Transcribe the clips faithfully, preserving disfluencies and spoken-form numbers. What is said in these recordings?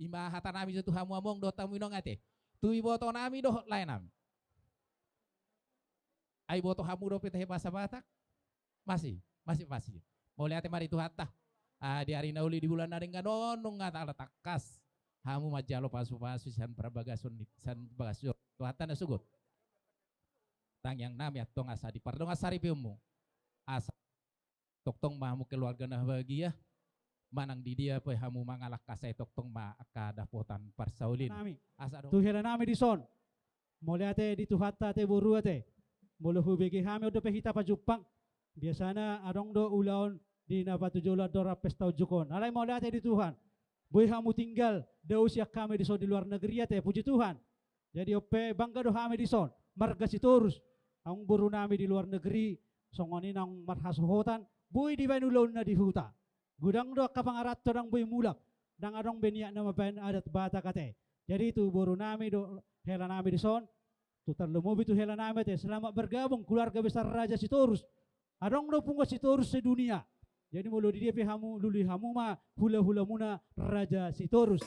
Ima hatanami jo tu hamu among dohot hamu inong ate. Tu ibotonami dohot laenami. Ai iboto hamu dope tahe bahasa Batak? Masih, masih, masih. Mauliate ma di Tuhanta. Ah, di ari na uli, di bulan na denggan on nunga ala tangkas hamu manjalo pasupasu sian parbagason ni, sian bagason Tuhanta na sogot. Tangiangnami antong asa dipardongan saripeonmu. Asa tongtong ma hamu keluarga na bahagia, manang di dia pe hamu mangalangka, sai tongtong ma angka dapotan parsaulian. Nami. Asa adong tu helanami dison. Mauliate di Tuhanta ate boru ate. Molo hubege hami on dope hita pajumpang. Biasana adong do ulaon di na patujolo andorang pesta unjuk on. Alai mauliate di Tuhan. Boi hamu tinggal, dao sian hami dison di luar negeri ate, puji Tuhan. Jadi on pe bangga do hami dison, marga Sitorus. Adong borunami di luar negeri, songon i naung marhasohotan, boi dibaen ulaonna di huta. Godang do angka pangaranto ndang boi mulak, ndang adong be niat na mambaen adat Batak ate. Jadi tu borunami dohot helanami dison, tu tarlumobi tu helanami ate, selamat bergabung keluarga besar Raja Sitorus. Adong do punguan Sitorus sedunia. Jadi molo di dia pe hamu, lului hamu ma hulahulamuna Raja Sitorus.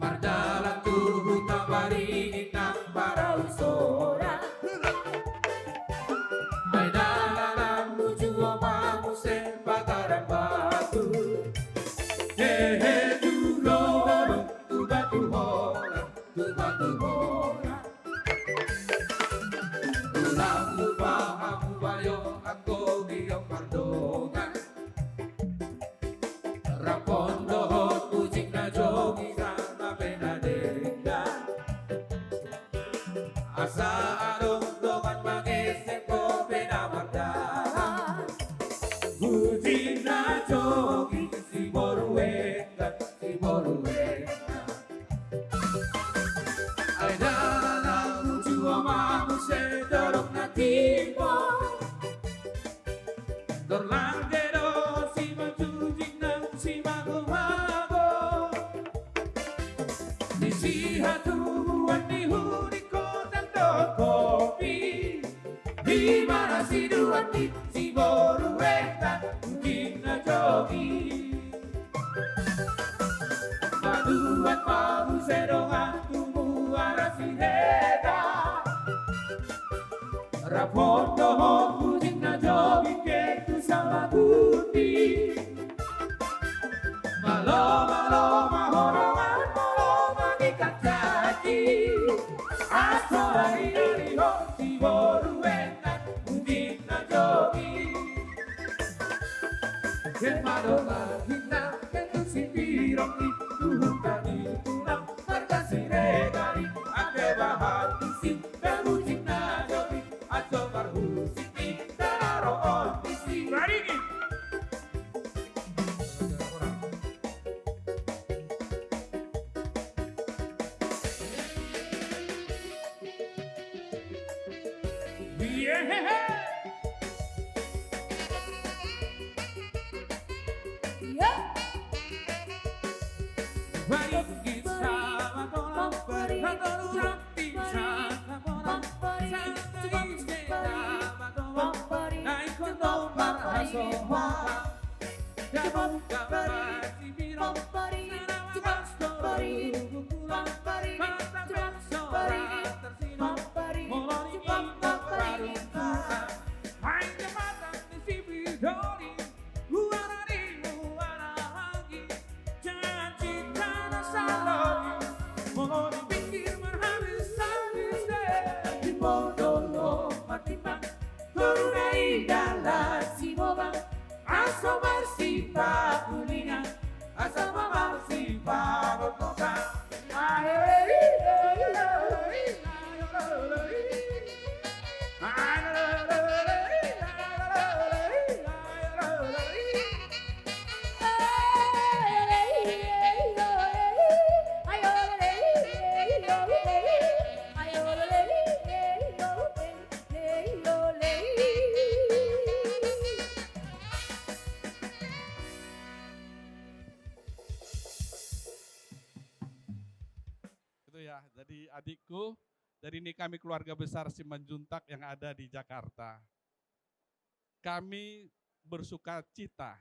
Mardalan tu huta Baringin nang Barausona. Ai dalananmu juo ma muse Pataran Batu. Hehe, tu lolo, tu Batu Holan, tu Batu Holan. Ulang lupa hamu bayo anggo giyok mardongan. Rap dohot bujing na jogi jala pe na denggan. Asa adong dongan mangesek dope na mardalan. Bujing na jogi si boru enggan, si boru enggan. Ai dalananmu juo ma muse dolok na timbo. Dorlangge do simanjujing nang simagomago. Di sihatubuan ni huding kotan dohot kopi. Di marasiduan ni si boru enggan bujing na jogi. Paduan ma muse dongan tu Muara Sineda. Rap dohot bujing na jogi ke tu Samaguti. Malo, malo ma horongan, malo ma mangikat jaki. Asa ari-ari ho si boru enggan bujing na jogi. Ema dongan hita, ema tu si pirong i, tu huta ni tulang, marga Siregar i, ate bahat disi, pe bujing na jogi, ajo marhusip i, tararoon disi. Baringin. Toru na i dalan si Bobang, asa marsipahulingan, asa mamar Jadi adikku, jadi ini kami keluarga besar Simanjuntak yang ada di Jakarta. Kami bersuka cita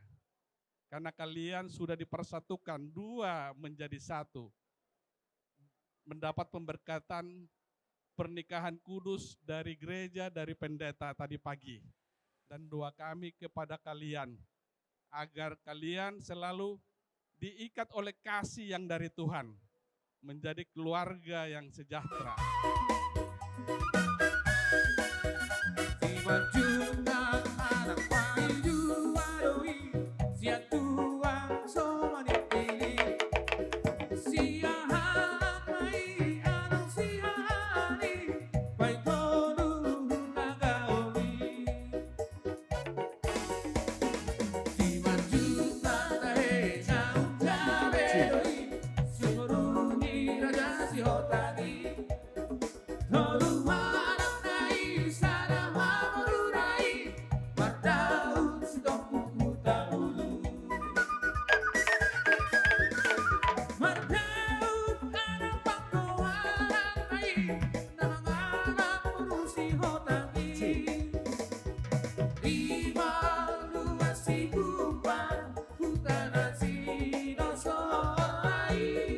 karena kalian sudah dipersatukan dua menjadi satu. Mendapat pemberkatan pernikahan kudus dari gereja, dari pendeta tadi pagi. Dan doa kami kepada kalian, agar kalian selalu diikat oleh kasih yang dari Tuhan, menjadi keluarga yang sejahtera. Simanjuntak anak paidua do i, sian tulang so maningkili. Siahaan ma i, anak siahaan i, paitolu hagaoli. Simanjuntak tahe naung gabe do i, siboru ni raja Sihotang i. Tolu anak na i, sada ma boru na i, mardaun Sitompul Hutaulu. Mardaun anak pangkoanan na i, na mangalap boru Sihotang i. Ima luas Sikumbang, huta na sinosor i.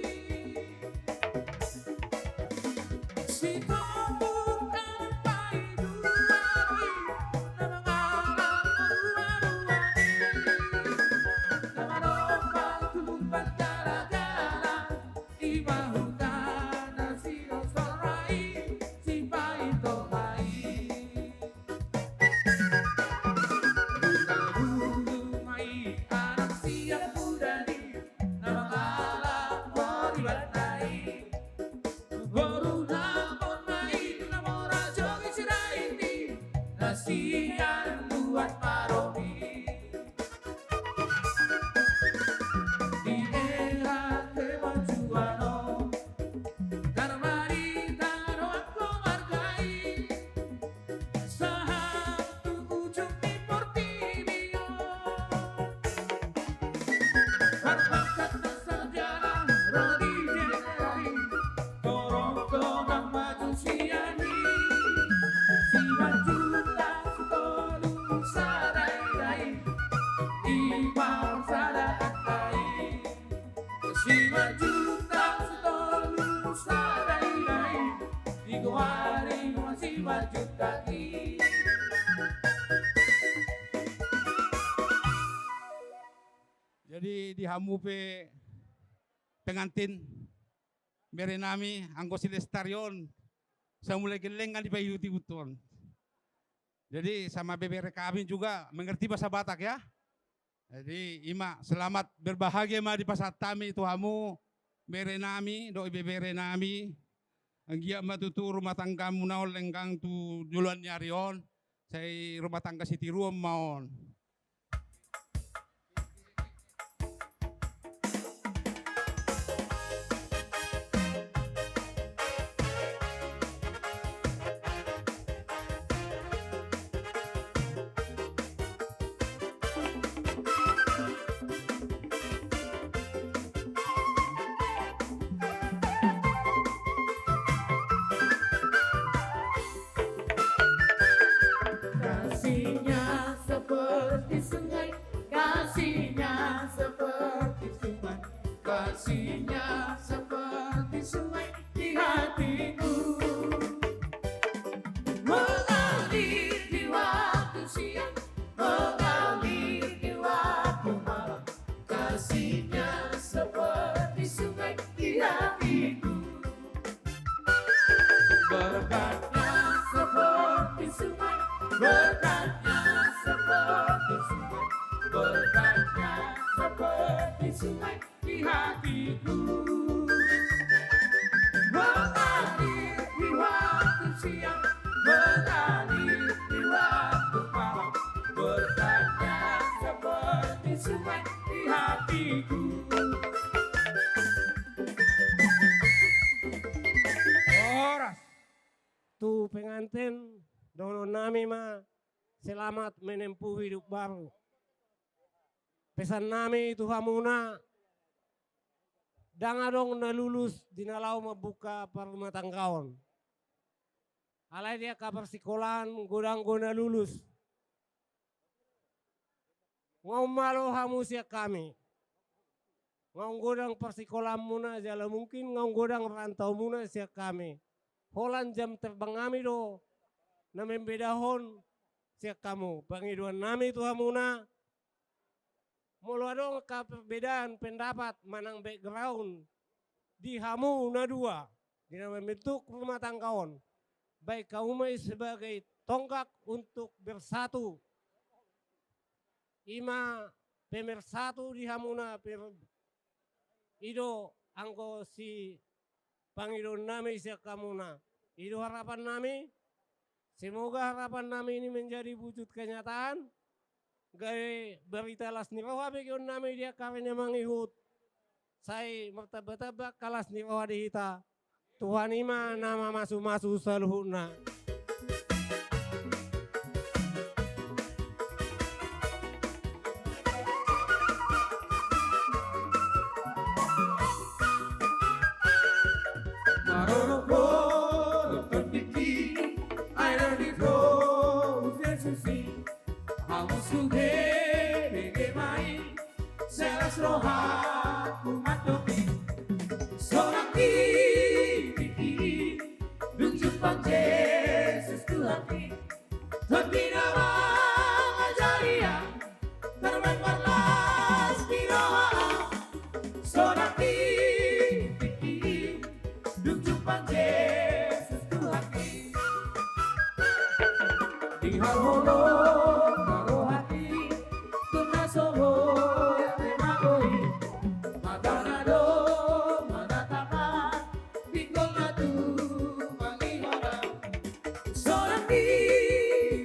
Sitompul anak paidua i, na mangalap rua-rua i, na manompa tumpang jala-jala, ima huta na sinosor i, Sipaitongka i. Hutahulu ma i, anak siampudan i, na mangalap Boriban na i. Boru Nambon ma i, na mora Jogi Sirait i, na sian Luat Marobi. Di era kemajuan on, tar marita do angka marga i, sahat tu ujung ni portibi on. Marpangkat na sarjana ro di jendela i, torop do na maju sian i. Simanjuntak Sitolu Sadairang i, ima sada angka i. Simanjuntak Sitolu Sadairang i, digoari ma Simanjuntak i. Jadi di hamu pe pengantin, bere nami, anggo silestarion, sai mulai gelleng kan dipaihut-ihut on. Jadi sama bebere kami juga mengerti bahasa Batak ya. Jadi ima, selamat berbahagia ma dipasahat hami tu hamu, bere nami dohot ibebere nami. Anggiat ma tutu rumah tanggamuna on lenggang tu joloan ni ari on, sai rumah tangga sitiruon ma on. Kasihnya seperti sungai, kasihnya seperti sungai, kasihnya seperti sungai di hatiku. Mengalir di waktu siang, mengalir di waktu malam, kasihnya seperti sungai di hatiku. Berkatnya seperti sungai, berkatnya seperti sungai, berkatnya seperti sungai di hatiku. Mengalir di waktu siang, mengalir di waktu malam, berkatnya seperti sungai di hatiku. Horas. Tu pengantin, dohonon nami ma selamat menempuh hidup baru. Pesan nami tu hamuna, Ndang adong na lulus di na laho mambuka parrumatanggaon. Alai di angka parsikolaan godang do na lulus. Nga umalo hamu sian hami. Nga godang parsikolaanmuna jala mungkin nga godang rantaumuna sian hami. Holan jam terbang nami do na membedahon sian hamu. Pangidoan nami tu hamuna, molo adong angka perbedaan pendapat manang background di hamu na dua di na membentuk rumah tangga on, baen hamu ma i sebagai tonggak untuk bersatu. I ma pemersatu di hamuna per-, i do anggo si pangidoan nami sian hamuna. I do harapan nami. Semoga harapan nami ini menjadi wujud kenyataan. Gabe berita las ni roha begeon nami di angka ari na mangihut. Sai martamba-tamba angka las ni roha di hita. Tuhan i ma na mamasumasu saluhutna. Marorot-rorot tondingki, ai do didok Jesus i, hamu sude bege ma i, sai las rohangku mandok i. Sonang i tingki i, dung jumpang Jesus Tuhanki. Tondi na mangajari au, tarbang marlas ni roha au. Sonang i tingki i, dung jumpang Jesus Tuhanki. Di hau holong na rohangki, tu na so boi be mago i. Matana do manatap au, pinggolna tu mangihot au. Sonang i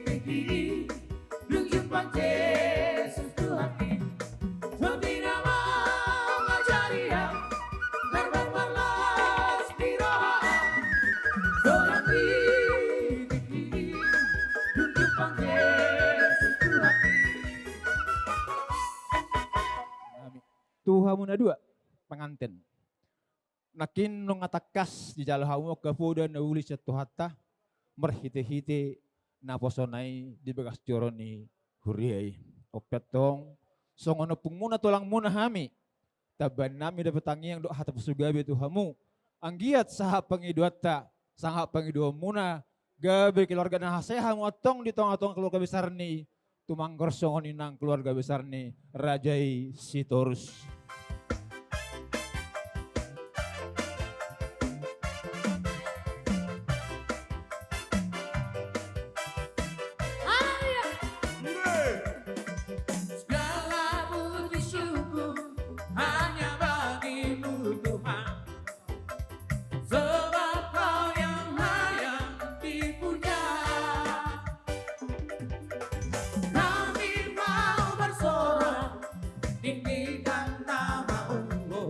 tingki i, dung jumpang Jesus Tuhanki. Tondi na mangajari au, tarbang marlas ni roha au. Sonang i tingki i, dung jumpang Jesus Tuhanki. Amin. Tu hamu na dua panganten. Nangkin nunga tangkas dijalo hamu angka poda na uli sian Tuhanta, marhite-hite naposona i di bagas joro ni huria i. On pe antong, songon ompungmuna tulangmuna hami, tambaan nami dope tangiang dohot hata parsugabe tu hamu. Anggiat sahat pangidoanta, sahat pangidoanmuna, gabe keluarga na hasea hamu antong di tonga-tonga keluarga besar ni Tumanggar songon i nang keluarga besar ni raja i Sitorus. Segala puji syukur hanya bagimu Tuhan. Sebab Kau yang layak dipuja. Kami mau bersorak, tinggikan nama-Mu.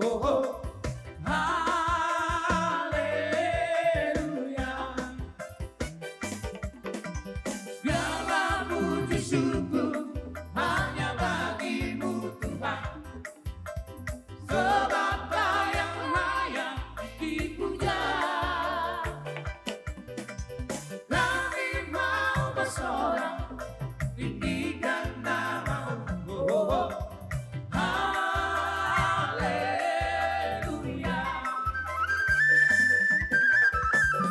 Haleluya. Segala puji syukur hanya bagi-Mu Tuhan. Sebab Kau yang layak dipuja. Kami mau bersorak, tinggikan nama-Mu. Haleluya.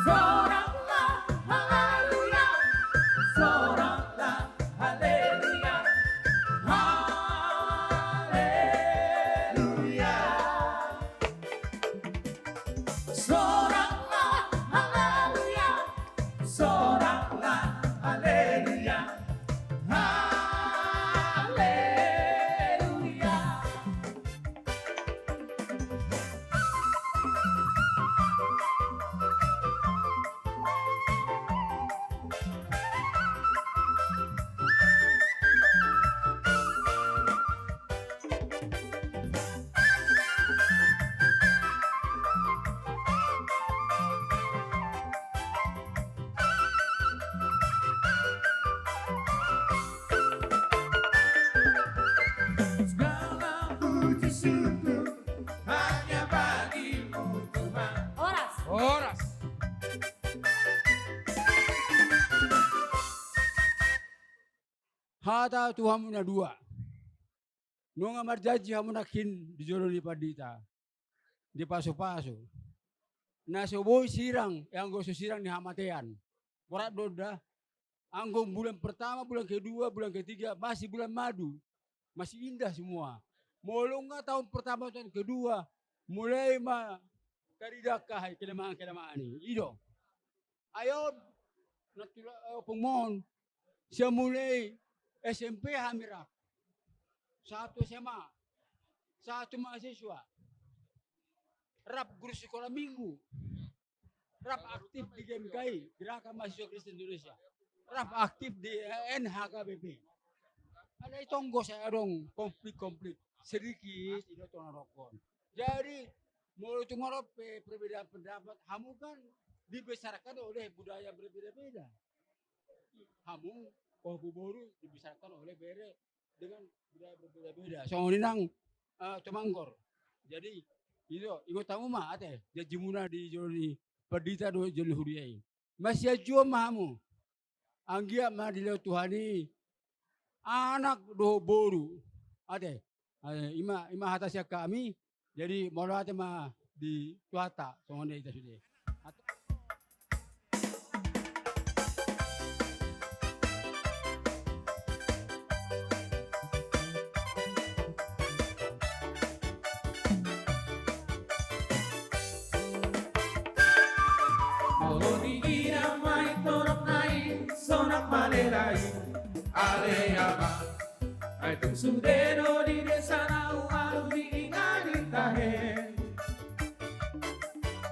Soraklah, haleluya. Soraklah, haleluya. Haleluya. Soraklah, haleluya. Soraklah, haleluya. Haleluya. Segala puji syukur hanya bagi Hata tu hamu na dua. Nunga marjanji hamu nangkin di jolo ni pandita, di pasupasu. Na so boi sirang, anggo so sirang ni hamatean. Borat do da. Anggo bulan pertama, bulan kedua, bulan ketiga, masih bulan madu. Masih indah semua. Molo nga tahun pertama, tahun kedua, mulai ma taridah kahai kelemahan-kelemahan i. I do. Ayo, na tula, eh, pungmon. Sian mulai S M P hami rap. Satu S M A. Satu mahasiswa. Rap guru sekolah minggu. Rap aktif di G M K I, Gerakan Mahasiswa Kristen Indonesia. Rap aktif di, eh, N H K B P. Alai tong do sai adong konflik-konflik. Sedikit, i do tong na rap on. Jadi, molo tung adong pe perbedaan pendapat, hamu kan dibesarkan oleh budaya berbeda-beda. Hamu, pahompu boru, dibesarkan oleh bere dengan budaya berbeda-beda. Songon i nang, eh, Tumangkor. Jadi, i do, ingot hamu ma, ate, janjimuna di jolo ni pandita dohot jolo ni huria i. Masianjuan ma hamu. Anggiat ma dilehon Tuhan i anak dohot boru. Ate, eh, i ma, i ma hata sian hami. Jadi, mauliate ma di Tuhanta, songon i hita sude. Molo diida ma i torop na i, sonang ma lela i, ale ama. Ai tung sude do di desa na ualu di inganan tahe.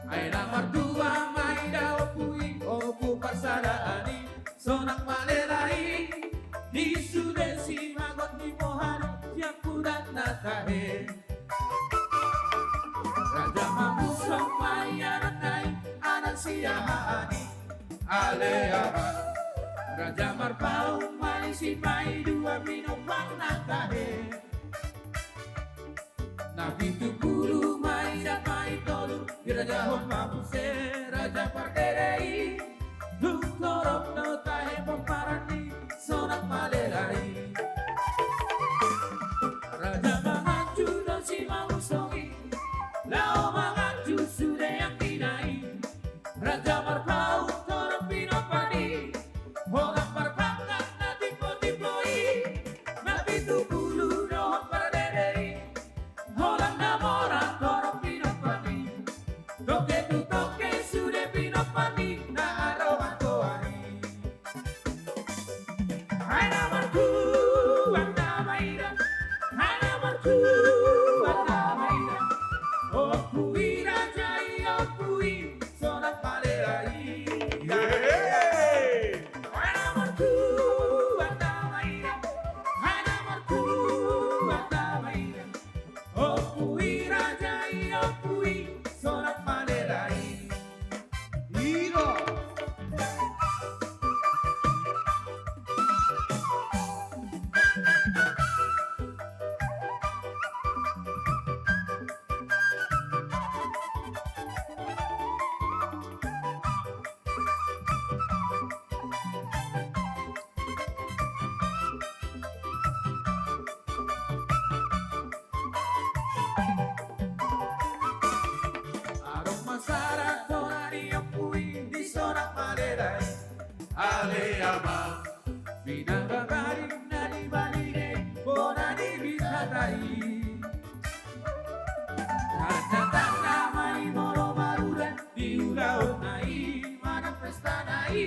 Ai na martua ma i da ompu i, ompu parsadaan i, sonang ma lela i. Di sude simagot ni boha do sian pudan na tahe. Raja mamusok ma i anak na i, anak siahaan i. Ale aha. Raja marpaung ma i, sipaidua pinompar na tahe. Na pitu pulu ma i, na paitolu dirajahon ma muse raja pardede i. Dung torop do tahe pomparan i, sonang ma lela i. Raja manganju do simamusok i, laho manganju sude anggi na i. Raja marpaung torop pinompar i, holan parpangkat na timbo-timbo i, na pitu pulu dohot pardede i, holan na mora torop pinompar i, toke tu toke sude pinompar i na adong antoan i. Ai na martuan na maida, ai na martuan na maida. Ompu i raja i, ompu i, sonang ma lela i. Ai na martuan na maida, ai na martuan na maida. Ompu i raja i, ompu i, sonang ma lela i. I do. Adong ma sada tona ni ompu i, di sonang ma lela i. Ale ama. Pinanggabar i na di balian i, bona di binatang i. Tanda-tanda ma i molo marudan, di ulaon na i manang pesta na i.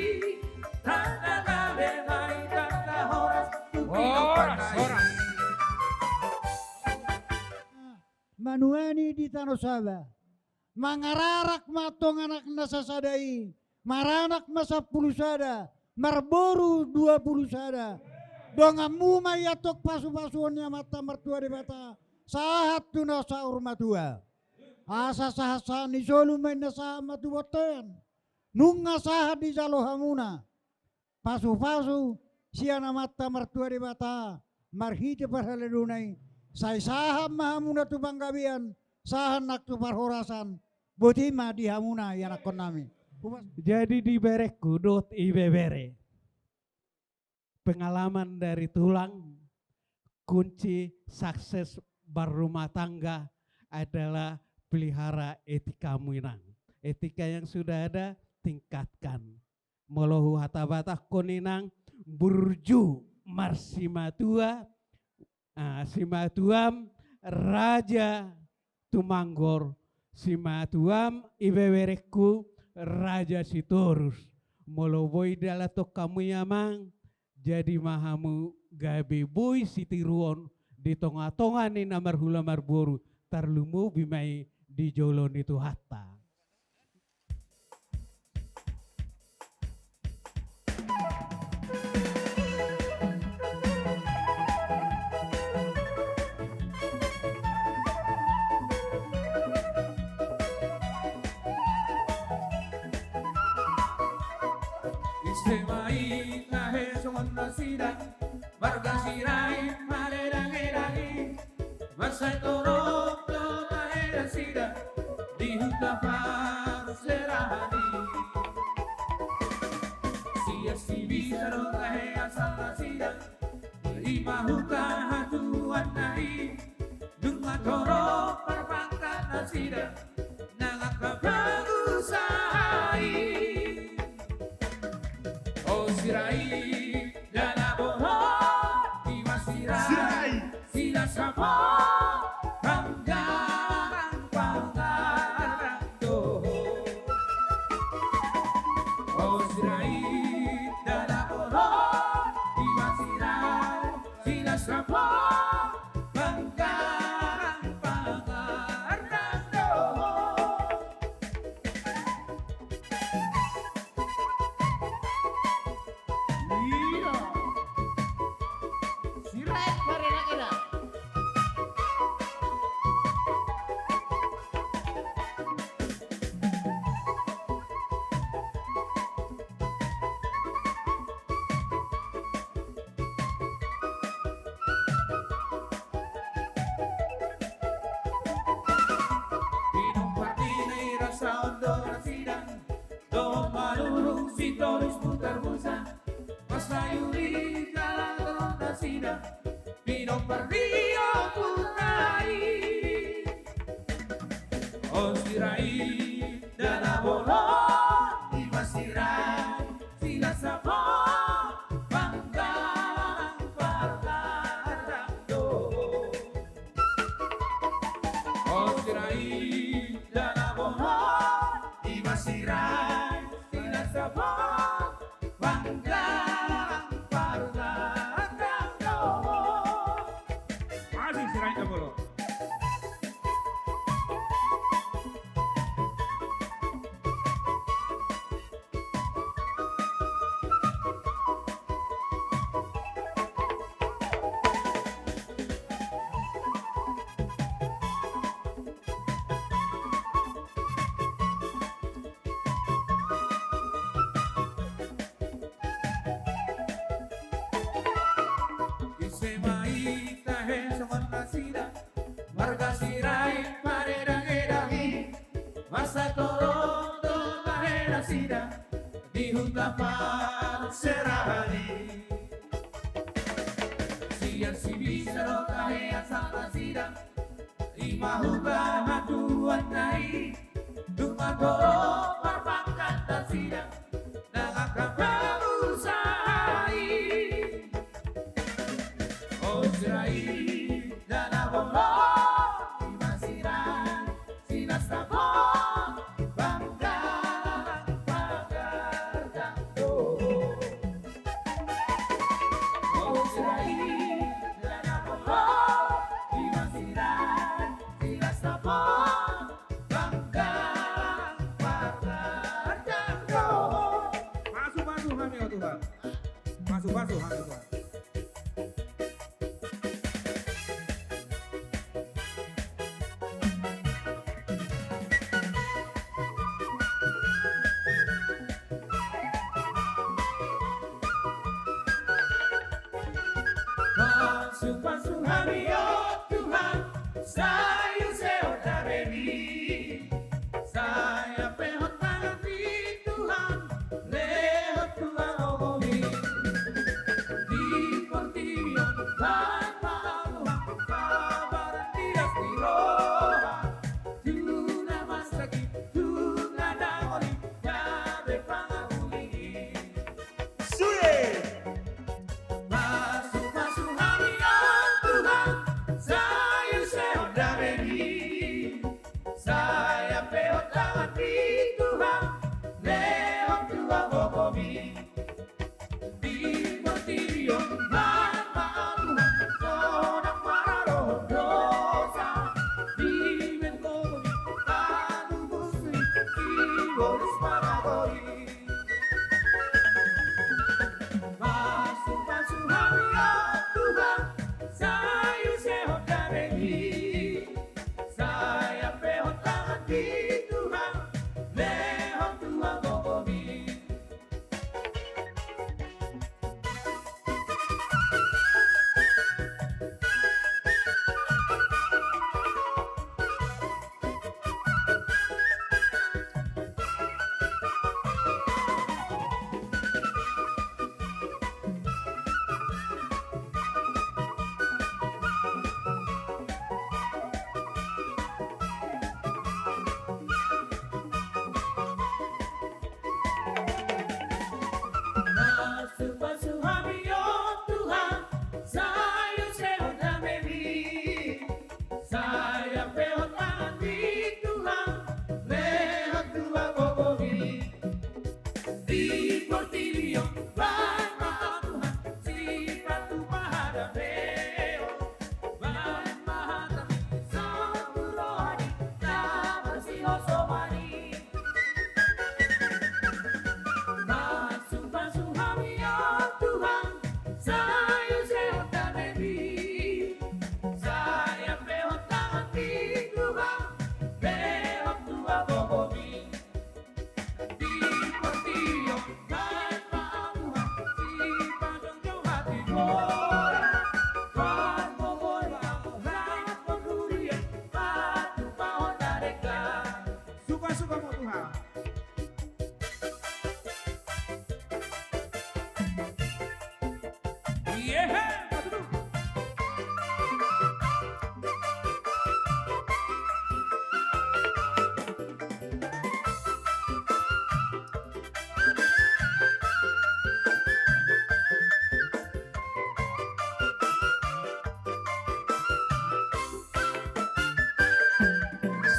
Tanda gabe ma i, tanda horas tu pinompar na i. Horas, horas. Manuan i di Tano Saba. Mangararak ma antong anak na sasada i, maranak ma sampulu sada, marboru dua pulu sada. Donganmu ma i antong pasu-pasuon ni Amanta Martua Debata, sahat tu na saur matua. Asa sahat-sahat ni solu ma inna sahat ma tu bontean. Nunga sahat dijalo hamuna pasu-pasu sian Amanta Martua Debata marhite parhalado na i, sai sahat ma hamuna tu panggabean, sahat nang tu parhorasan. Boti ma di hamuna ianakkonnami. Jadi di berengku dohot ibebere. pengalaman dari tulang, kunci sukses berumah tangga adalah pelihara etikamu, Inang. Etika yang sudah ada, tingkatkan. Molo huhatabatakhon, Inang, burju marsimatua, ah, simatuam Raja Tumanggor, simatuam ibeberengku Raja Sitorus. Molo boi dialap hamu i, Amang, jadi ma hamu gabe boi sitiruon di tongatonga ni na marhula marboru, tarlumobi ma i di jolo ni Tuhanta. Ise ma i tahe songon nasida, marga Sirait maledang-edang i. Mansai torop do tahe nasida di huta parserahan i. Sian Sibisa do tahe asal nasida, i ma huta hatubuanna i. Dung ma torop parpangkat nasida, nang angka pengusaha i. O Sirait, Dana Bolon, i ma Sirait, Sirait. Silas Sambo, Panggarang, Panggarang do. O Sirait, Dana Bolon, i ma Sirait, Silas Sambo, Panggarang, Panggarang do. Iya. Sirait maledang-edang. Pinompar ni na i rasa on do nasida, dohot malurung Sitorus Butarbusa, marsayuri jala torop nasida, pinompar ni ompunta i. O Sirait, Dana Bolon, i ma Sirait, Silas Sambo, Panggarang, Panggarang do. O Sirait, Dana Bolon, i ma Sirait, Silas Sambo, Panggarang, Panggarang do. Masih Sirait, Dana Bolon. Ise ma i tahe songon nasida, marga Sirait maledang-edang i. Mansai torop do tahe nasida di huta parserahan i. Sian Sibisa do tahe asal nasida, i ma huta hatubuanna i. Dung ma torop parpangkat nasida, nang angka pengusaha i. O Sirait, Dana Bolon, i ma Sirait, Silas Sambo, Panggarang, Panggarang do. O Sirait, Dana Bolon, i ma Sirait, Silas Sambo, Panggarang, Panggarang do. Pasu-pasu hami, o Tuhan. Pasu-pasu hami, o Tuhan. Pasu-pasu hami, o Tuhan, sai use hami, sai ampehon tangan ni Tuhan, lehon tu hami. Di Baen ma Tuhan, sabar di atas ni roha, tu na mansai, tu na dangol i, gabe pangapuli i. Sude. Pasu-pasu hami, o Tuhan, sai usehon damemi. Sai ampehon tanganmi Tuhan, lehon tu gogomi. Di portibi on, baen ma Tuhan, sonang maradophon dosa. Dibahen gogomi, tanu muslim, sibolis panagori. Pasu-pasu hami, o Tuhan, sai usehon damemi. Sai ampehon tanganmi Tuhan, lehon tu gogomi. Pasu-pasu hami, o Tuhan, sai usehon damemi. Sai ampehon tanganmi Tuhan, lehon tu gogomi. Di portibi on, baen ma Tuhan, sipatupadan on. Baen ma hataMi, saur rohaMi, na marsihosoman i. Pasu-pasu hami, o Tuhan, sai usehon damemi. Sai ampehon tanganmi Tuhan, lehon tu gogomi. Di portibi on, baen ma Tuhan, sipajongjong hatigoran. Parboruon, rap huria, patupahon na denggan. Suka-sukaMu Tuhan. Yehe, patudu.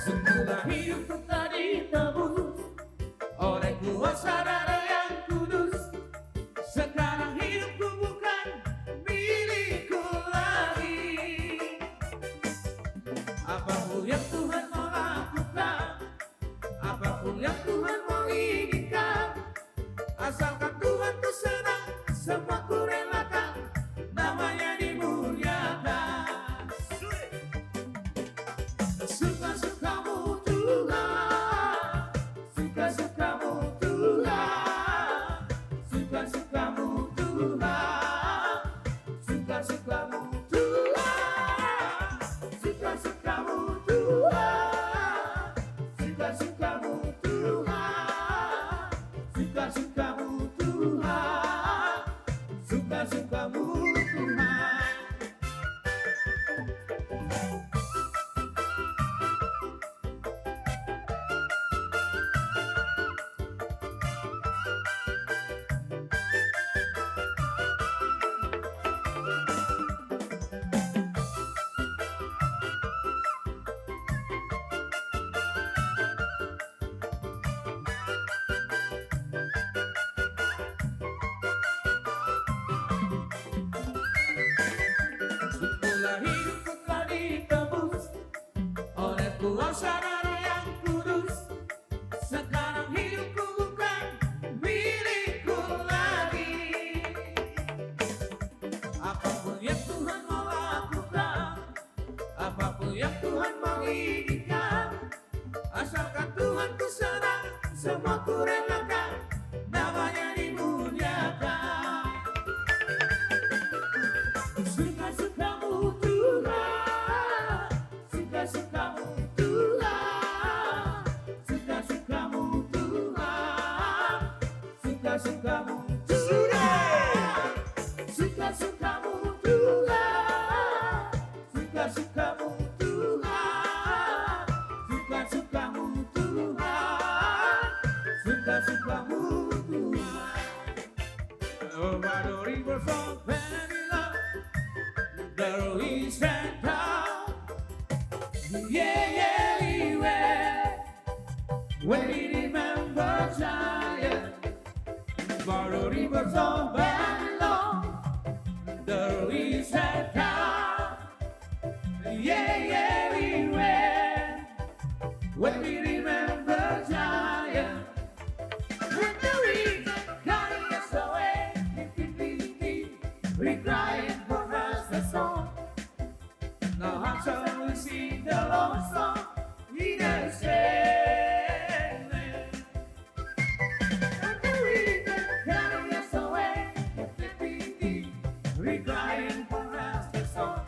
Semula hidupku telah ditebus oleh kuasa Darah yang Kudus. Sekarang hidupku bukan milikku lagi. Apapun yang Tuhan mau lakukan, apapun yang Tuhan mau izinkan, asalkan Tuhan ku senang, semua ku relakan, namanya dimuliakan. Suka-sukaMu Tuhan, suka-sukaMu Tuhan, suka-sukaMu Tuhan, suka-sukaMu Tuhan, suka-sukaMu Tuhan, suka-sukaMu Tuhan, suka-sukaMu Tuhan, suka-sukaMu Tuhan. Semula hidupku telah ditebus oleh kuasa Darah yang Kudus. Sekarang hidupku bukan milikku lagi. Apapun yang Tuhan mau lakukan, apapun yang Tuhan mau izinkan, asalkan Tuhan ku senang, semua ku relakan, namanya dimuliakan. Suka-sukaMu Tuhan, suka-sukaMu Tuhan, There is a time, yeah, yeah, we were. When we remember Zion, borrowed rivers of Babylon. There is a time, yeah, yeah, we were. When we remember Zion, when the wind carry us away, we cry for us a song. Now how shall we sing the Lord's song in the same land? When the wind carry us away, we cry for us a song.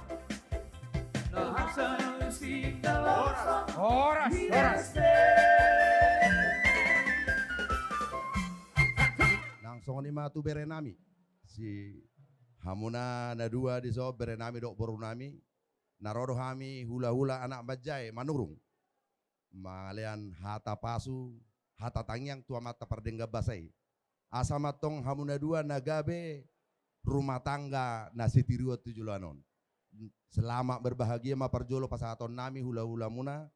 Now how shall we sing the Lord's song? Horas, horas. Nang songon i ma tu bere nami, si hamuna na dua dison, bere nami dohot boru nami, na ro do hami hulahula anak manjae manurung, mangalean hata pasu, hata tangiang tu Amanta Pardenggan Basa i. Asa ma antong hamu na dua na gabe rumah tangga na sitiruon tu joloan on. Selamat berbahagia ma parjolo pasahaton nami hulahulamuna,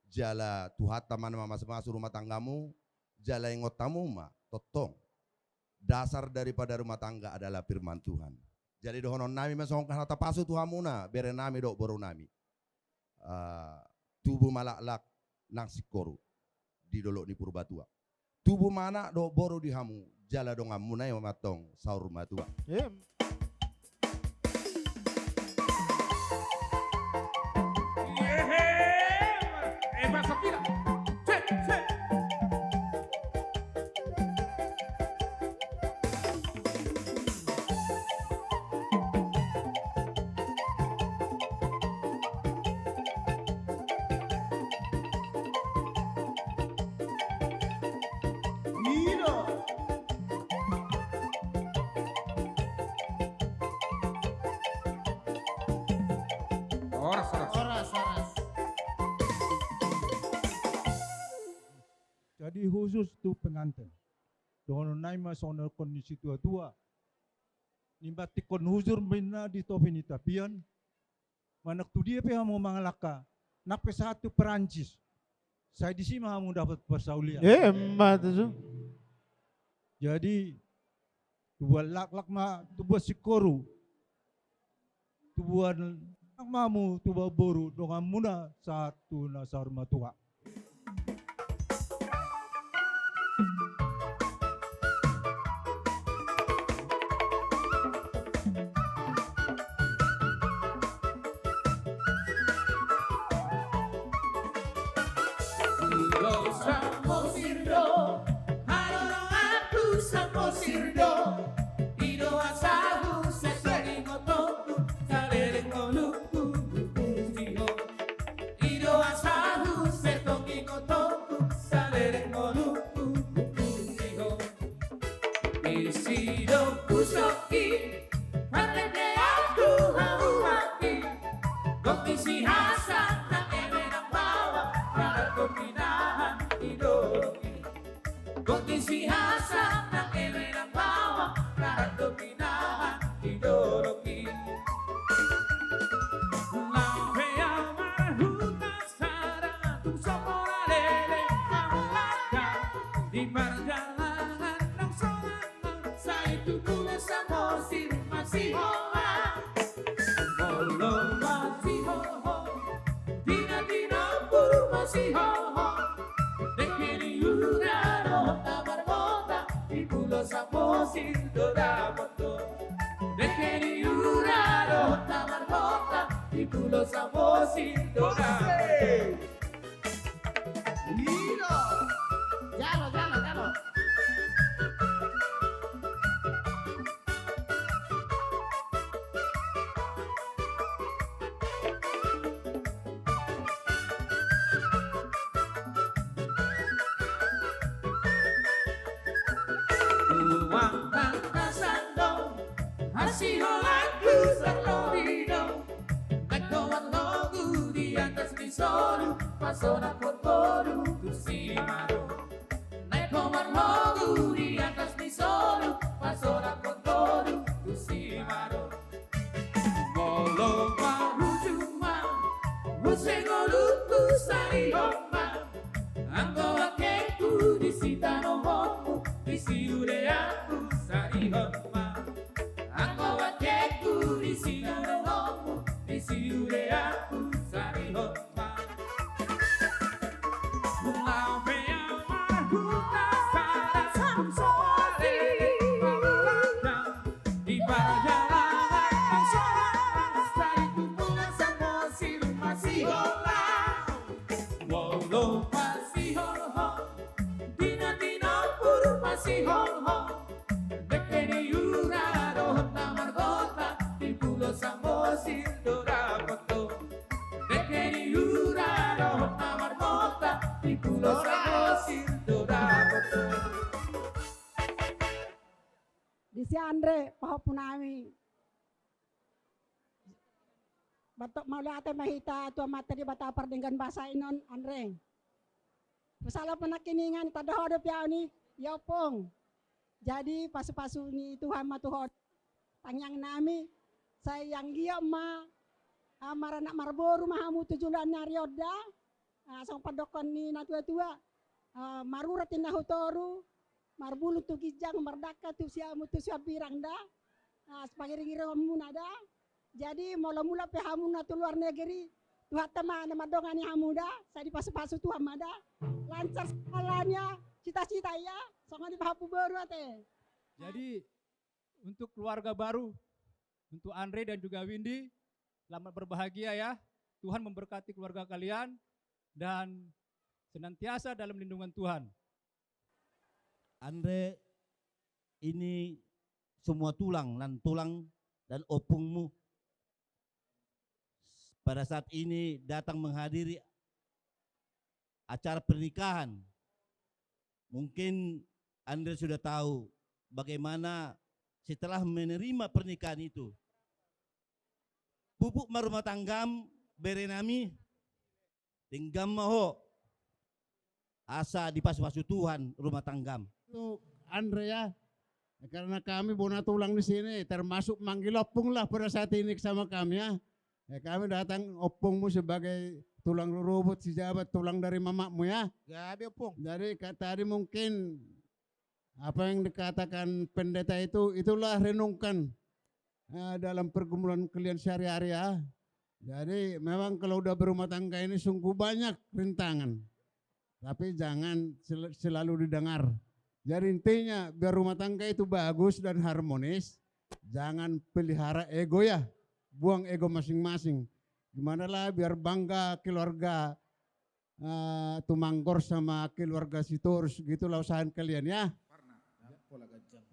jala Tuhanta ma na mamasumasu rumah tanggamu, jala ingot hamu ma tongtong, dasar daripada rumah tangga adalah firman Tuhan. Jadi dohonon nami ma songon hata pasu tu hamuna, bere nami dohot boru nami. Ah, tubu ma laklak nang singkoru di dolok ni Purbatua. Tubu ma anak dohot boru di hamu, jala donganmuna i ma antong saur matua. Em. Horas, horas. Horas, horas. Jadi khusus tu pengantin. Dohonon nami ma songon na nidok ni situatua. Nimbatingkon hujur ma inna di topi ni tapian. Manang tu dia pe hamu mangalangka, nang pe sahat tu Perancis, sai disi ma hamu dapot parsaulian. Emma tutu. Jadi tubuan laklak ma, tubuan singkoru, tubuan anak ma hamu, tubuan boru, donganmuna sahat tu na saur matua. Samosir do, halo do ahu Samosir do. I do asahu, sai tong ingotonhu saleleng ngolungku, hupuji ho. I do asahu, sai tong ingotonhu saleleng ngolungku, hupuji ho. Disi do hujongki, marende ahu harumahi. Gok ni si Hasan nang eme nang baoa, rap do pinahan di dolok i. Gok ni si Hasan nang eme nang baoa, rap do pinahan di dolok i. Laho hea marhuta sada, tung so pola leleng marlangka. Di pardalanan naung so lama, sai tu Pulo Samosir masihohot. Molo masihohot, di na di na pur masihohot. Dengke ni ura dohot na marmota, di Pulo Samosir do dapothon. Dengke ni ura dohot na marmota, di Pulo Samosir do dapothon. Ino. Jalo, jalo, jalo. Tuang tangkasan do, hasiholanku tarlobi do. Naeng ho marnogu di atas ni solu, pasonanghon ngolu tu si Maro. Naeng ho marnogu di atas ni solu, pasonanghon ngolu tu si Maro. Molo Anggo akekku di sitanohonmu, di siudeanku sarihon ma. Anggo akekku di sitanohonmu, di siudeanku sarihon ma. Molo masihol ho, di na di na pur masihol ho. Dengke ni ura dohot na margota di Pulo Samosir do dapot ho. Dengke ni ura dohot na margota di Pulo Samosir do dapot ho. Disi Andre, pahompu nami. Batok mauliate ma hita tu Amanta Debata pardenggan basa i non, Andre. Sala pe nangkiningan, tanda ho dope au ni, ya Ompung. Jadi pasu-pasu ni Tuhan ma tu ho, tangiang nami. Sai anggiat ma, ah, maranak marboru ma hamu tu joloan ni ari on da. Ah, songon pandokkon ni na tua-tua, ah, marurat inna hu toru, marbulung tu ginjang, mardangka tu siamun tu siambirang da. Ah, pangiring-iringonmuna da. Jadi molo mulak pe hamu na tu luar negeri, Tuhanta ma na mandongani hamu da, sai dipasu-pasu Tuhan ma da. Lancar segalanya, cita-cita ya, songon i pahompu boru ate. Jadi untuk keluarga baru, untuk Andre dan juga Windy, selamat berbahagia ya. Tuhan memberkati keluarga kalian dan senantiasa dalam lindungan Tuhan. Andre, ini semua tulang, nantulang dan opungmu pada saat ini datang menghadiri acara pernikahan. Mungkin Andre sudah tahu bagaimana setelah menerima pernikahan itu. Pupuk ma rumah tanggam, bere nami, denggan ma ho. Asa dipasu-pasu Tuhan rumah tanggam. Untuk Andre ya, karena kami bona tulang di sini, termasuk manggil ompung lah pada saat ini sama kami ya. Ya, kami datang ompungmu sebagai tulang rurubut, si jabat, tulang dari mamakmu ya. Gabe ompung. Jadi ka-, tadi mungkin apa yang dikatakan pendeta itu, itulah renungkan, eh, dalam pergumulan kalian sehari-hari ya. Jadi memang kalau udah berumah tangga ini sungguh banyak rintangan. Tapi jangan sel-, selalu didengar. Jadi intinya biar rumah tangga itu bagus dan harmonis, jangan pelihara ego ya. Buang ego masing-masing. Gimana lah biar bangga keluarga, eh, Tumanggor sama keluarga Sitorus gitu lah usahain kalian ya. Parna, ya, pola ganjang.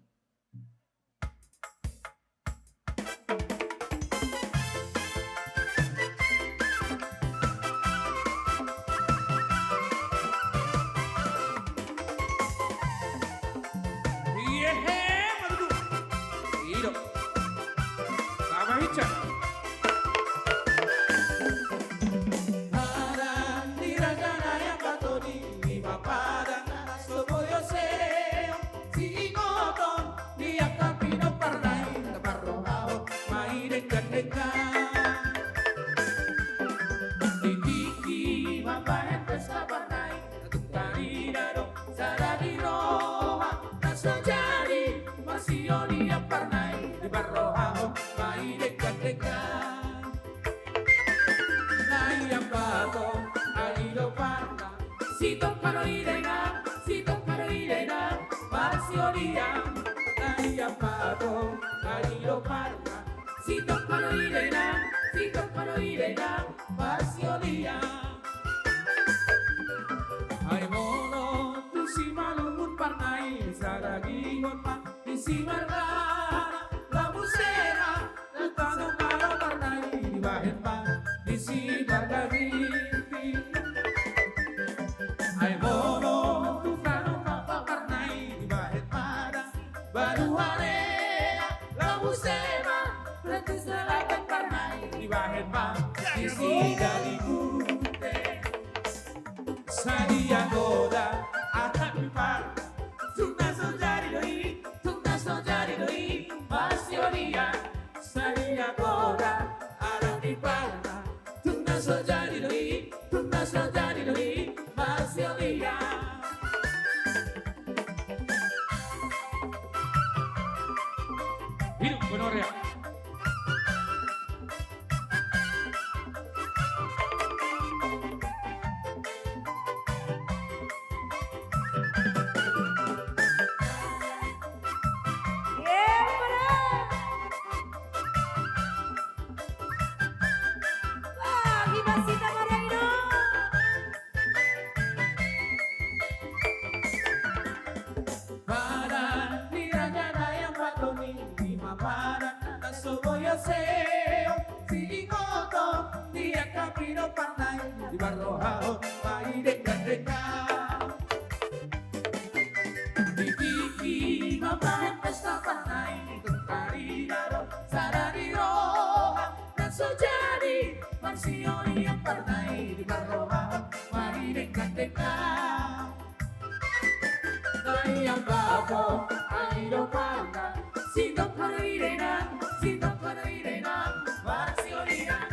Iye, he, maduduk. Ido. Tama hica. Haran ni raja na yang batoni, lima padang na so boyo se. Siingoton ni angka pinomparna i, na parrohahon ma i denggan-denggan. Di tingki mambahen pesta parna i, na tung tarida do sada di roha, na so jadi marsiolian parna i, diparrohahon ma i denggan-denggan. Na i ambaton, ai do parna, sitongka do i da inang, sitongka do i da inang, marsiolian. Na i ambaton, ai do parna, sitongka do i da inang, sitongka do i da inang, marsiolian. Ai molo tu simalungun parna i, sadagingkon ma di simarga na labu sera. Tano malo parna i dibahen ma di simarga Ginting. Ai molo tu tano Papa parna i dibahen ma da Baduarea, labu sera, Ratu Selatan parna i dibahen ma di si Daligunte. Sadia goda atap ni parna, tung na so jadi do i, tung na so jadi do i, marsiolian. Sadia goda atap ni parna, tung na so jadi do i, tung na so jadi do Sita Maraino. Padan ni raja na i ambaton i, ima padan na so boi seol, siingkoton ni angka pinomparna i, diparrohahon ma i denggan-denggan. Di tingki mambahen pesta parna i, tong karina do sada ni roha, na so jadi marsiolian parna i, diparrohahon ma i denggan-denggan. Na i ambaton, ai do parna, sintong hadurirena, sintong hadurirena, marsiolian.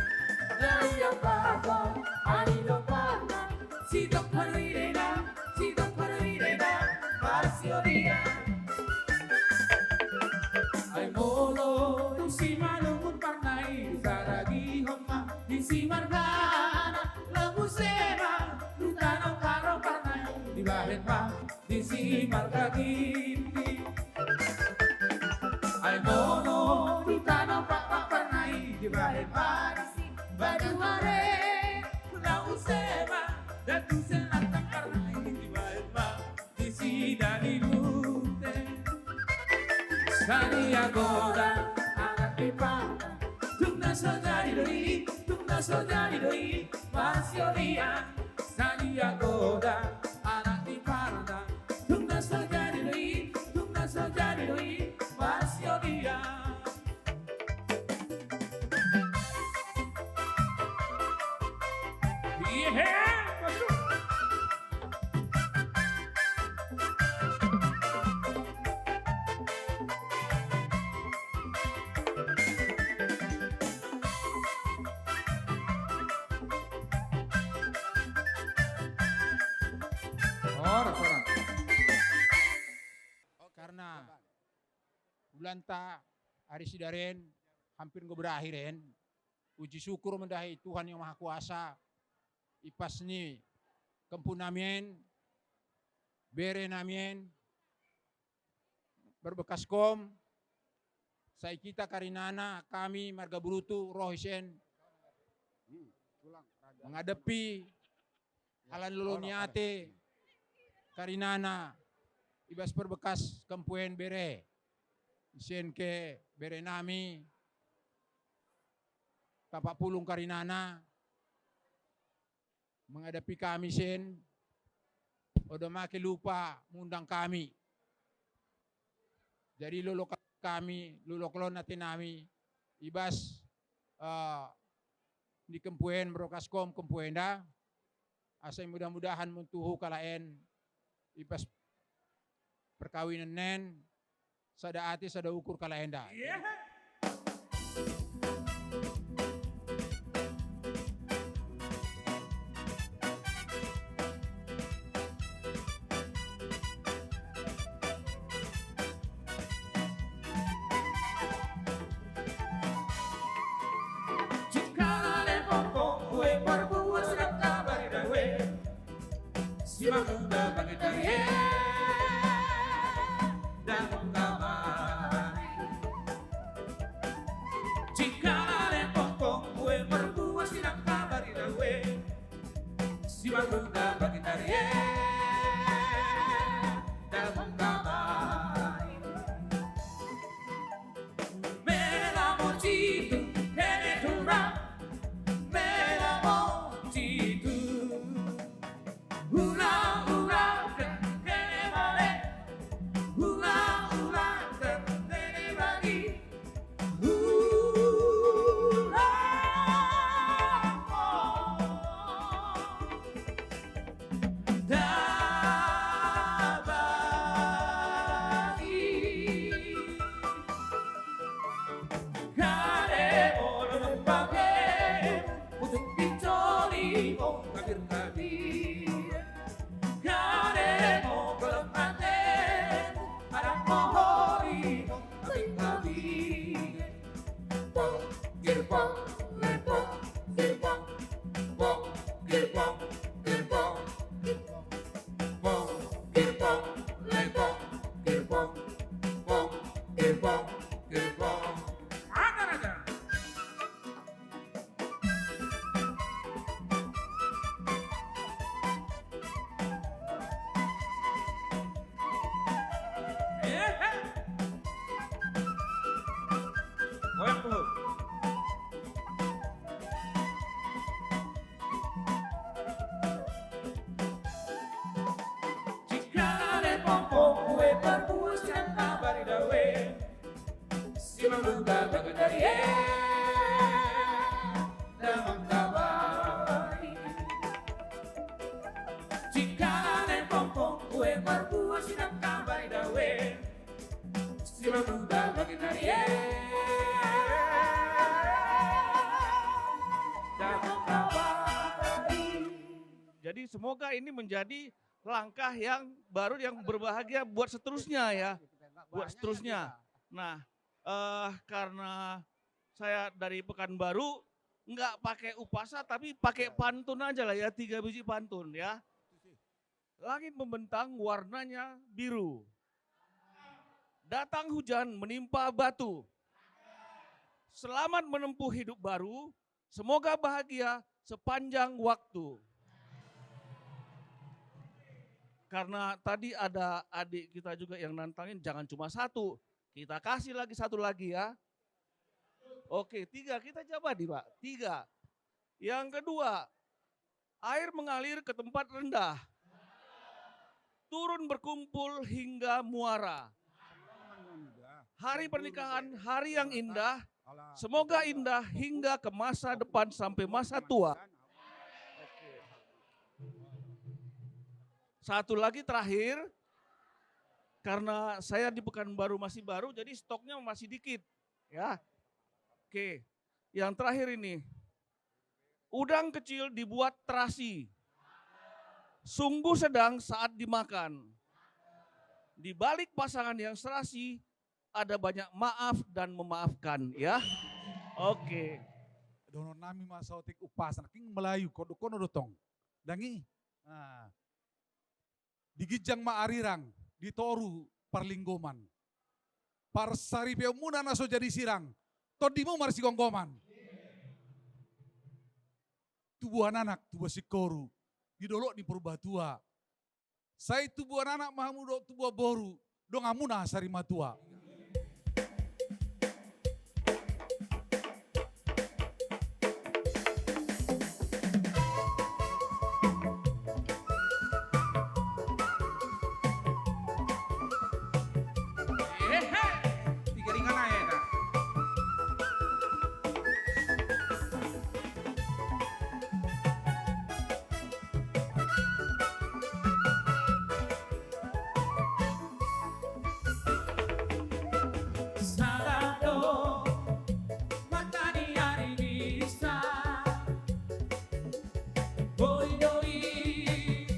Na i ambaton, ai do parna, sintong hadurirena, sintong hadurirena, marsiolian. Ai molo tung simalungun parna i, saragihon ma di simargana, laos muse ma tu tano Karo parna i, dibahen ma di simarga Ginting. Ai molo tu tano Pakpak parna i, dibahen ma di Sibaduare, laos muse ma datu Selatan parna i, dibahen ma di Sidadi Bunte. Sadia godang anak ni parna, tung na so jadi do i, tung na so jadi do i, marsiolian. Sadia godang anak ni parna, tung na so jadi do i, tung na so jadi do i, marsiolian. Iya, betul. Horas, horas. Karna ulaonta ari Sidaren hampir nga berakhir en. Puji syukur ma tahe Tuhan yang Maha Kuasa, ipas ni kempu nami en, bere nami en, Parbekaskom, sai hita karinana, hami marga Burutu ro isen menghadapi ala ni lolo ni ate karinana, ibas parbekas kempu en bere, isen ke bere nami, Tapak Pulung karinana, menghadapi hami isen, oda make lupa mengundang hami. Jadi lolo hami, lolo holong ni ate nami, ibas, eh, ni kempu en, Parbekaskom, kempu enda, asa mudah-mudahan mantuhu halaen, ibas perkawinan en, sada ate, sada ukur halaen da. Iya. Jingkon ale pongpong ue, parbuas rap kabar da ue. Simanguda bagi tarie, dan ungkapan. Jingkon ale pongpong ue, parbuas rap kabar da ue. Simanguda bagi tarie, dan ungkapan. Mela mo jitu, hele tura, mela mo jitu. Hula, hula, hele male. Hula, hula, hele bagi. Hula, oh. Da Semoga ini menjadi langkah yang baru, yang berbahagia buat seterusnya, ya. Buat seterusnya. Nah, eh, karena saya dari Pekanbaru, nggak pakai upasan, tapi pakai pantun aja lah ya, tiga biji pantun ya. Langit membentang, warnanya biru. Datang hujan menimpa batu. Selamat menempuh hidup baru. Semoga bahagia sepanjang waktu. Karena tadi ada adik kita juga yang nantangin, jangan cuma satu. Kita kasih lagi satu lagi ya. Oke, tiga. Kita jawab nih, Pak. Tiga. Yang kedua, air mengalir ke tempat rendah. Turun berkumpul hingga muara. Hari pernikahan, hari yang indah. Semoga indah hingga ke masa depan sampai masa tua. Satu lagi terakhir, karena saya di Pekanbaru masih baru, jadi stoknya masih dikit, ya. Oke, yang terakhir ini, udang kecil dibuat terasi, sungguh sedang saat dimakan. Di balik pasangan yang serasi, ada banyak maaf dan memaafkan, ya. Oke. Dohonon nami ma saotik upasan, nangkin Melayu, kodok kono do tong. Dang i. Nah. Di ginjang ma arirang, di toru parlinggoman. Parsaripeonmuna na so jadi sirang, tondimu marsigomgoman. Tubuan anak, tubuan singkoru, di dolok ni Purbatua. Sai tubuan anak ma hamu dohot tubuan boru, donganmuna sarimatua. Sada do mata ni ari bisa, boi do i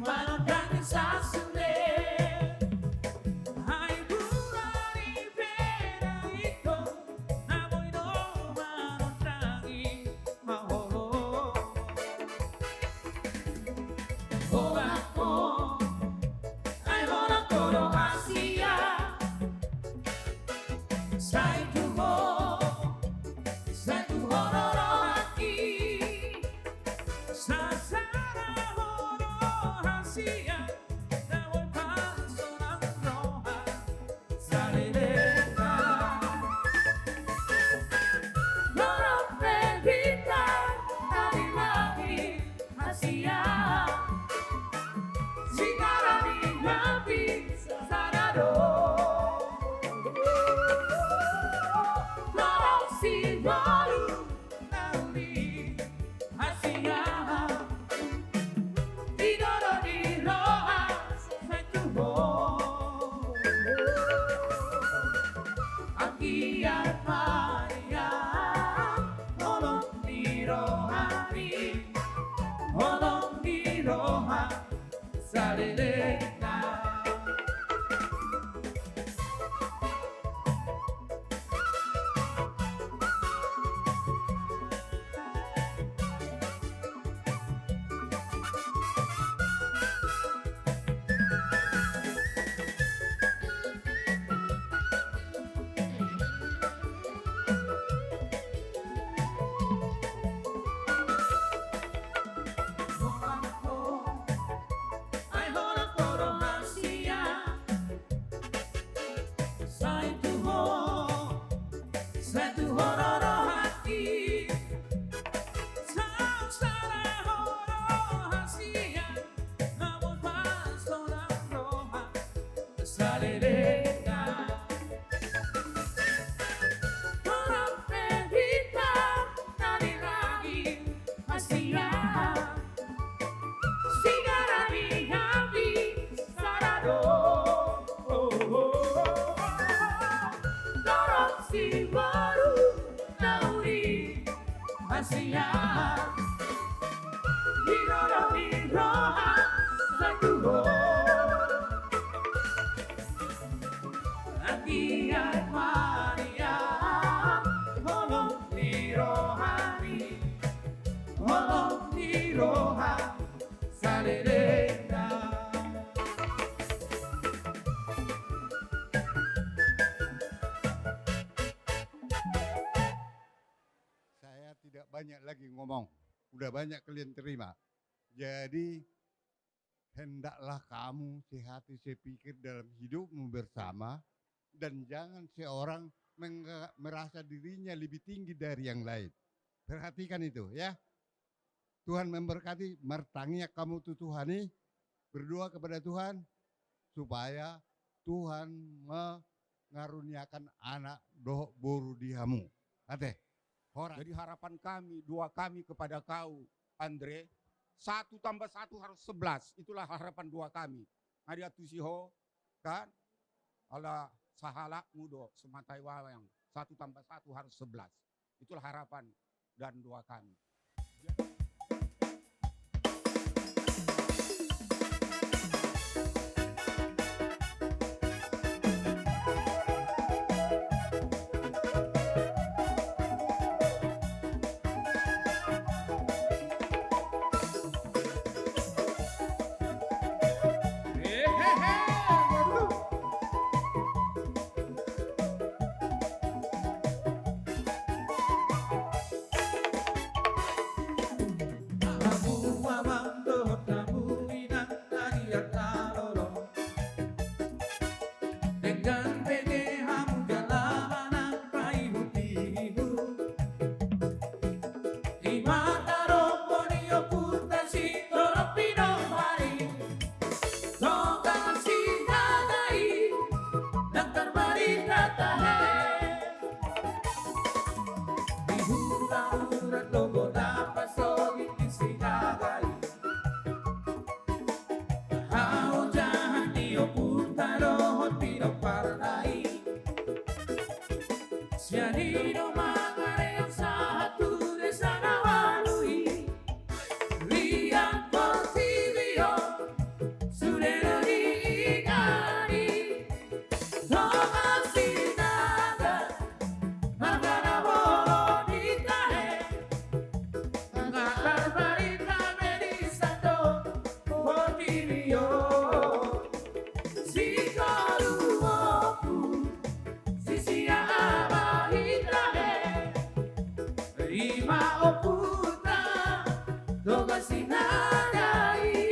manondang sasule. Ai guru ni beda ito, na boi do manondangi. Maolo. Holan ho, ai holan ho do hasian. Sai tu ho, sai tu ho do rohangki. Sasara ho do hasian, na boi pansonang roha. Saleleng. Dorang pe hita na di langit hasian. Singara ni api sada do. Dorang si baru na uli hasian. Di doro ni roha sai tu ho. Anggiat ma ia holong ni roha i, holong ni roha salelengna. Sai tu ho, sai tu ho do rohangki. Sai tu ho do hasian, na boi pansonang roha salelengna. Dorang pe hita na di langit hasian. Singara ni api sada do. Dorang si baru na uli hasian. Di roda ni roha sai tu ho. Anggiat ma nian holong ni rohami, holong ni roha salelengna. Saya tidak banyak lagi ngomong. Udah banyak kalian terima. Jadi, hendaklah kamu sehati sepikir dalam hidupmu bersama, dan jangan seorang mengga-, merasa dirinya lebih tinggi dari yang lain. Perhatikan itu, ya. Tuhan memberkati, martangiang hamu tu Tuhan i, berdoa kepada Tuhan, supaya Tuhan mengaruniakan anak dohot boru di hamu. Ate, horas. Jadi harapan kami, doa kami kepada kau, Andre, satu tambah satu harus sebelas. Itulah harapan doa kami. Nga diantusi ho, kan? Ala sahalakmu do, semata i wayang. Satu tambah satu harus sebelas. Itulah harapan dan doa kami. Denggan bege hamu jala manang paihut-ihut. Di mata romo ni ompunta Sitorop Pinompardi, Toga Sinaga i, ndang tarbarita tahe. Di huta urat do godang pasogit ni Sinaga i. Haojahan ni ompunta dohot pinomparna i. Sian i do mangarean sahat tu desa na ualu i. Rian portibi on sude do diingani. Toga Sinaga, marga na bolon i tahe. Nga tarbarita be di sandok portibi on. Sitolu ompu, sisia ama i tahe. Rima ompunta, Toga Sinaga i.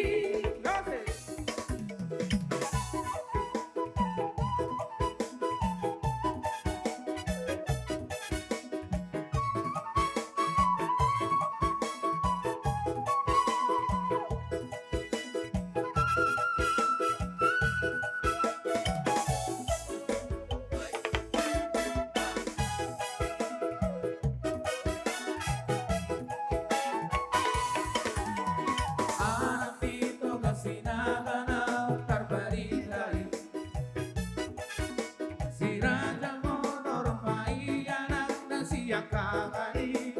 Anak ni Toga Sinaga na tarbarita i. Si Raja Monorma i anakna sian kakak i.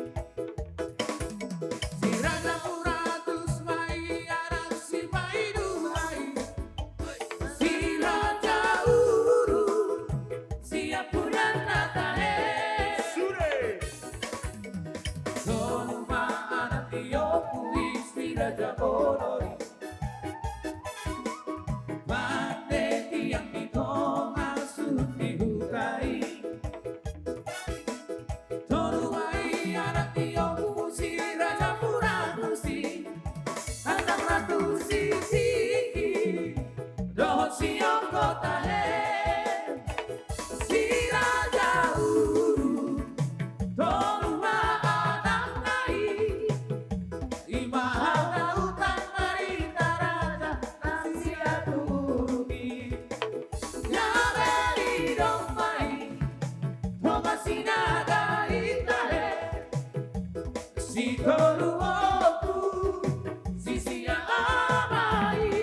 Si Raja Muratus ma i anak si paidua i. Si Raja Uru sian pudianna tahe. Sure. Solu ma anak ni ompu i si Raja Bodor i. Pande tiang di tonga suhut ni huta i. Tolu ma i anak ni ompu si Raja Muratus i. Andang Ratu Siti dohot si Ongko tahe. Si Raja Uru, tolu ma anakna i. I ma hata utan marita raja na sian Uru i. Gabe di domba i, Toga Sinaga i tahe. Sitolu ompu, sisia ama i.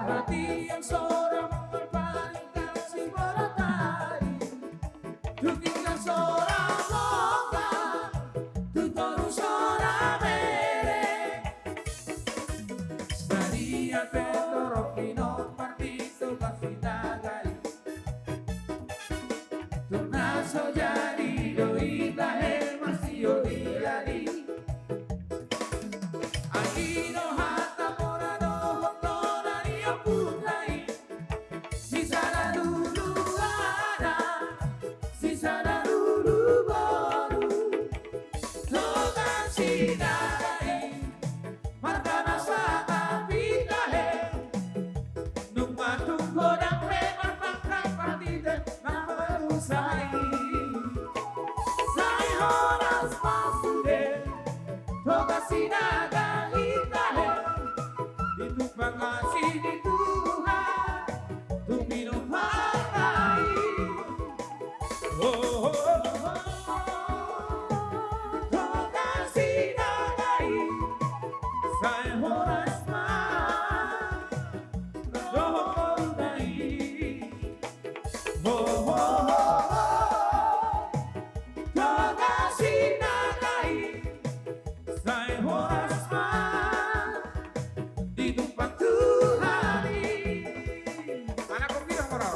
Tiang sora mangolpalingkan sibola tari. Tu tingkang sora longga, tu toru sora bere. Sadia pe torop ni nomor pitu pasti tagai. Tung na so jadi do i tahe masioli-oli. Ai do hata mora dohot nona ni ompunta i. Sisada lulu anak, sisada lulu boru. Tonga Sinaga i. Marga na sangap i tahe. Nunga tung godang pe marpangkat partite na marusai. Sai horas ma sude Tonga Sinaga i tahe. Ditumpang asi ni Tuhan. Tuminum hata i. Tonga Sinaga i. Sai horas ma dohot nai. Tonga Sinaga i. Sai horas ma ditumpang Tuhan i. Anak kopi dong, bro.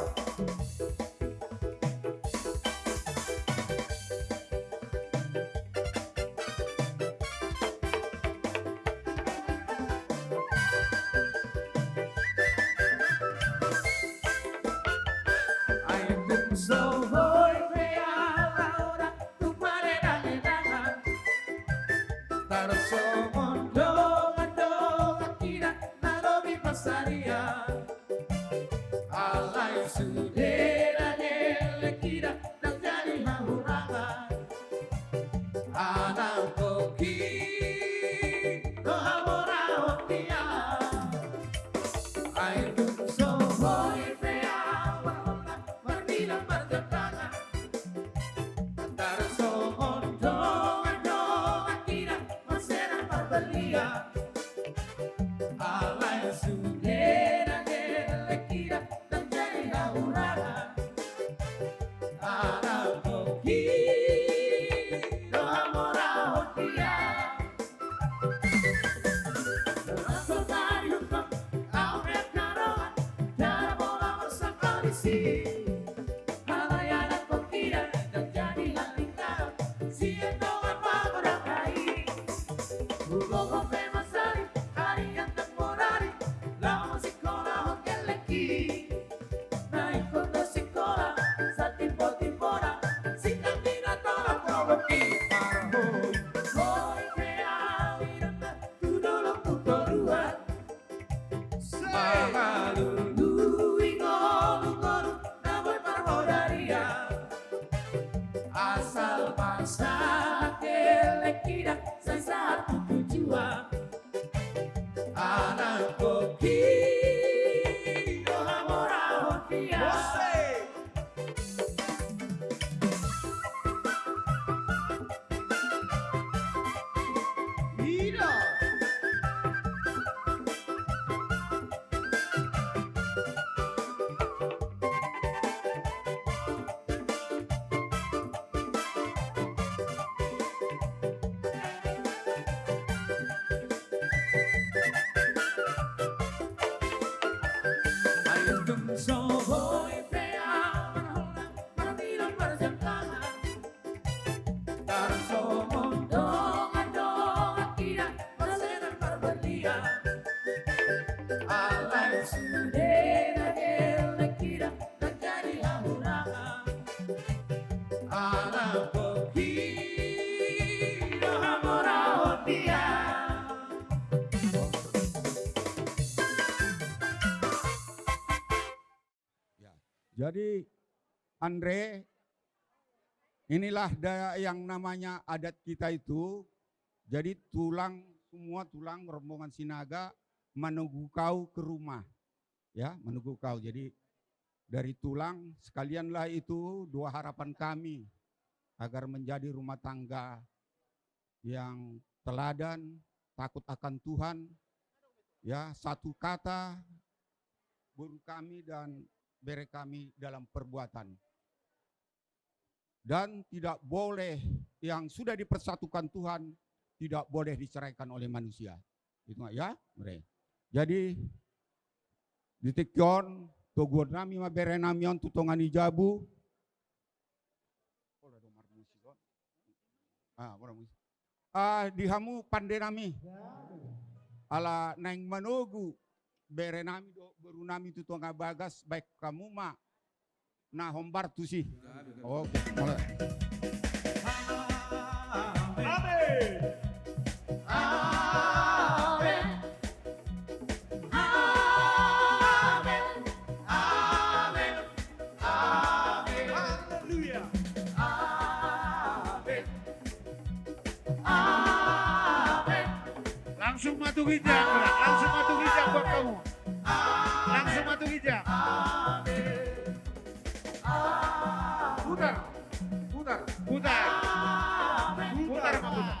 Ai tung so boi pe ala ora tu paredang-edangan. Tarsongon dongan-dongan hita na lobi pansarian. Alai sude na gelek hita ndang jadi hahurangan. Anak pongki do hamoraon dia. Ai tung so boi pe au marhona mardilan marjangkangan. Tarsongon dongan-dongan hita marsenan marbalian. Alai sude na gelek hita ndang jadi hahurangan. Anak pongki do hamoraon dia. Langsung tadi hukum au pe karoan. Jala bola marsangkali si. Alai anak pongki ndang jadi halingkaran. Sian dongan pagodang ai. Hugogo pe masari, ari ndang morari, laho sikola hot gelek i. Na ingkon do sikola, satimbo-timbona, sintang di na tolap tolap i. Marhoi, hoi pe au i damba, tu dolok tu toruan. Mangalului ngolu-ngolu na boi parhodarian. Asal ma sahat gelek hita sai sahat tu tujuan. Anak pongki do hamoraon dia. Ai tung so boi pe au marhona mardilan marjangkangan. Tarsongon dongan-dongan hita marsenan marbalian. Alai sude na gelek hita ndang jadi hahurangan. Anak pongki do hamoraon dia. Ya. Jadi, Andre, inilah da-, yang namanya adat kita itu. Jadi, tulang, semua tulang rombongan Sinaga menunggu kau ke rumah. Ya, menunggu kau. Jadi, dari tulang, sekalianlah itu doa harapan kami agar menjadi rumah tangga yang teladan, takut akan Tuhan, ya, satu kata, boru kami dan bere kami dalam perbuatan. Dan tidak boleh, yang sudah dipersatukan Tuhan tidak boleh diceraikan oleh manusia. Itu ya, bere. Jadi di tingki on, toguon nami ma bere nami on tu tonga ni jabu. Ah, di hamu pande nami. Ala naeng manogu bere nami dohot boru nami tu tonga bagas, baen hamu ma na hombar tusi. Oke, mauliate. Amen. Amen. Amen. Amen. Amen. Haleluya. Amen. Amen. Langsung ma tu ginjang, langsung ma tu ginjang buat kamu. Langsung ma tu ginjang. Putar. Putar. Putar. Putar ma, putar.